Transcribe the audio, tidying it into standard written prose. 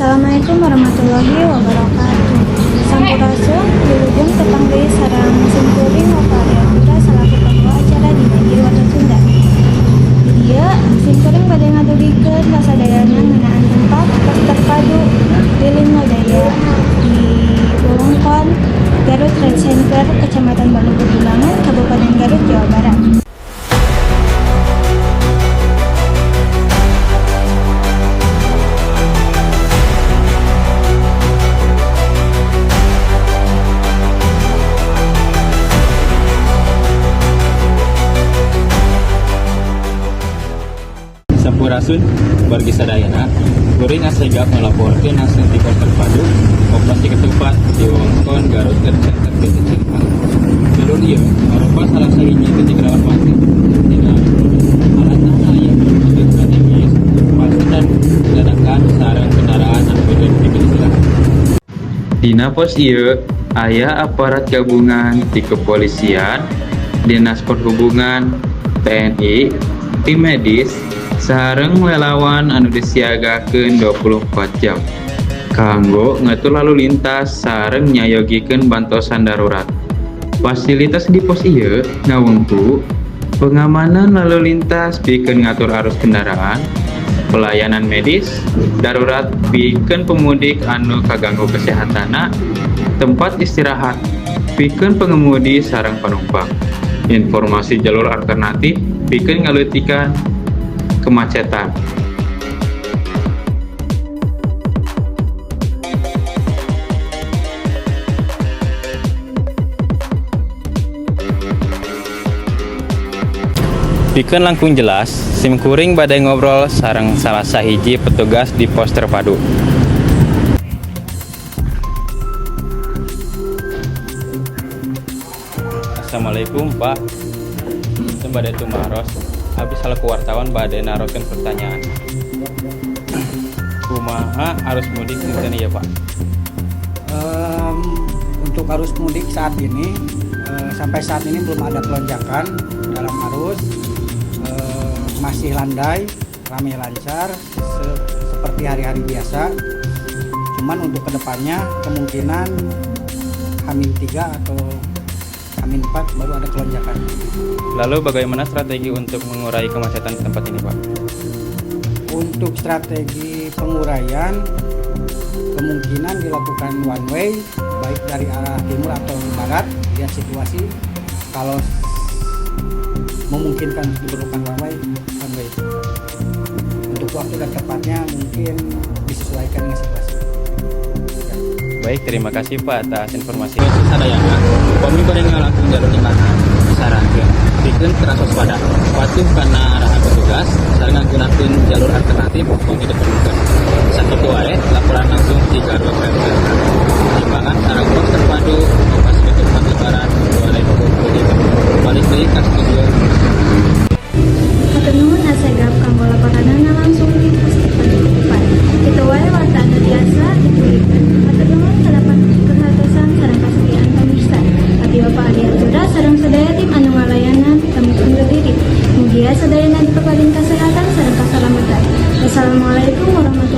Assalamualaikum warahmatullahi wabarakatuh. Sampurasun, wilujeng tepang deui sareng simkuring Wafariatura selaku pembawa acara dina ieu Warta Sunda. Di dieu simkuring bade ngadugikeun kasadayana ngeunaan tempat pos terpadu Lilin Lodaya di wewengkon Garut Trade Center, Kecamatan Balubur Bulangan, Kabupaten Garut, Jawa Barat. Sampurasun, wargi sadayana. Kuring Asegaf ngalaporkeun langsung ti pos terpadu operasi ketupat di wewengkon Garut Trade Center BTC. Jalur ieu marupa salah sahiji titik rawan macet dina arus mudik. Alatna aya berbentuk strategis, pasar dan dadakan sareng kendaraan anu beda dipikir. Dina pos ieu aya aparat gabungan ti kepolisian, Dinas Perhubungan, TNI, tim medis, sareng relawan anu disiagakeun 24 jam kanggo ngatur lalu lintas sareng nyayogikeun bantosan darurat. Fasilitas di pos ieu ngawengku pengamanan lalu lintas pikeun ngatur arus kendaraan, pelayanan medis darurat pikeun pemudik anu kaganggu kesehatanna, tempat istirahat pikeun pengemudi sareng penumpang, informasi jalur alternatif pikeun ngaleutikan kemacetan. Pikeun langkung jelas, sim kuring bade ngobrol sareng salah sahiji petugas di pos terpadu. Assalamualaikum, Pak. Itu bade tumaros. Abi salaku wartawan bade naroskeun pertanyaan. Kumaha arus mudik dinten ieu, Pak? Untuk arus mudik saat ini, sampai saat ini belum ada kelonjakan dalam arus, masih landai, ramai lancar seperti hari-hari biasa. Cuman untuk kedepannya kemungkinan H-3 atau H-4 baru ada kelonjakan. Lalu bagaimana strategi untuk mengurai kemacetan di tempat ini, Pak? Untuk strategi penguraian kemungkinan dilakukan one way baik dari arah timur atau barat, lihat situasi. Kalau memungkinkan diperlukan one way, one way. Untuk waktu dan tepatnya mungkin disesuaikan dengan situasi. Ya. Baik, terima kasih, Pak, atas informasi. Sadayana, upami bade ngalangkung jalur lingkaran disarankeun pikeun teras waspada, patuh kana arahan petugas, sareng ngagunakeun jalur alternatif upami diperlukan. Sakitu wae laporan langsung di Garut Trade Center. Timbangan sareng pos terpadu operasi ketupat Lebaran 2025. Balik deui ka studio. Hatur nuhun Asegaf kanggo laporanana langsung di pos terpadu ketupat. Kitu wae warta anu tiasa dituluykeun. Hatur nuhun kana perhatosan sareng kasetiaan pamirsa. Abdi Bapak Adiatura sareng sadaya tim anu ngalayanan pamit undur diri. Mugia sadayana dipaparin kesehatan sareng kasalamatan. Wassalamualaikum warahmatullahi.